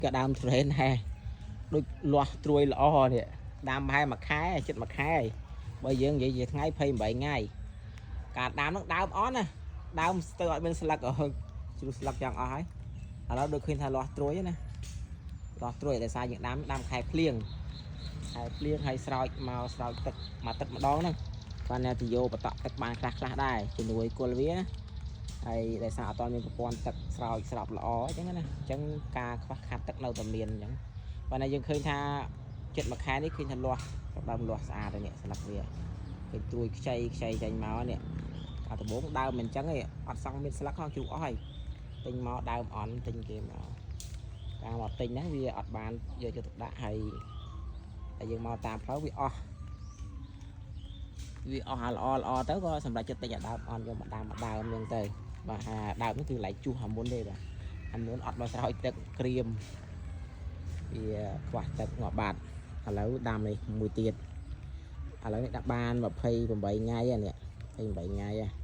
ក៏ដើមទុរេនដែរដូចលាស់ត្រួយល្អនេះដាំប្រហែលមួយខែចិត្តមួយខែហើយបើយើងនិយាយជាថ្ងៃ28ថ្ងៃការដាំហ្នឹងដើមអន់ណាដើមស្ទើរអត់មានស្លឹកអើជ្រុះស្លឹកយ៉ាងអស់ហើយឥឡូវដូចឃើញថាលាស់ត្រួយណាលាស់ត្រួយដោយសារយើងដាំដាំខែភ្លៀងខែភ្លៀងហើយស្រោចមកស្រោចទឹកមួយទឹកម្ដងហ្នឹងគាត់អ្នកទៅយកបតក់ទឹកបានខ្លះខ្លះដែរជំនួយគល់វាណា ហើយដោយសារអត់ទាន់មានប្រព័ន្ធទឹកស្រោចស្រពល្អអញ្ចឹងណាអញ្ចឹងការខ្វះខាតទឹកនៅតែមានអញ្ចឹងប៉ុន្តែយើងឃើញថាចិត្តមួយខែនេះឃើញថាលាស់ដើមលាស់ស្អាតហើយនេះស្លឹកវាឃើញត្រួយខ្ចីខ្ចីចេញមកនេះអាដំបូងដើមមិនអញ្ចឹងទេអត់សង់មានស្លឹកហោះជ្រុះអស់ហើយទិញមកដើមអន់ទិញគេមកតាមមកទិញហ្នឹងវាអត់បានយកយកទៅដាក់ហើយតែយើងមកតាមផ្លូវវាអស់វាអស់អាល្អល្អទៅក៏សម្រាប់ចិត្តទិញអាដើមអន់យកមកដាំមកដើមអញ្ចឹងទៅ បាទអាដើមនេះគឺឡៃជួសអាមុនទេបាទអាមុនអត់មកស្រោចទឹកក្រៀមវាខ្វះទឹកងាប់បាត់ឥឡូវដាំនេះមួយទៀតឥឡូវនេះដាក់បាន28ថ្ងៃហើយនេះ28ថ្ងៃហើយ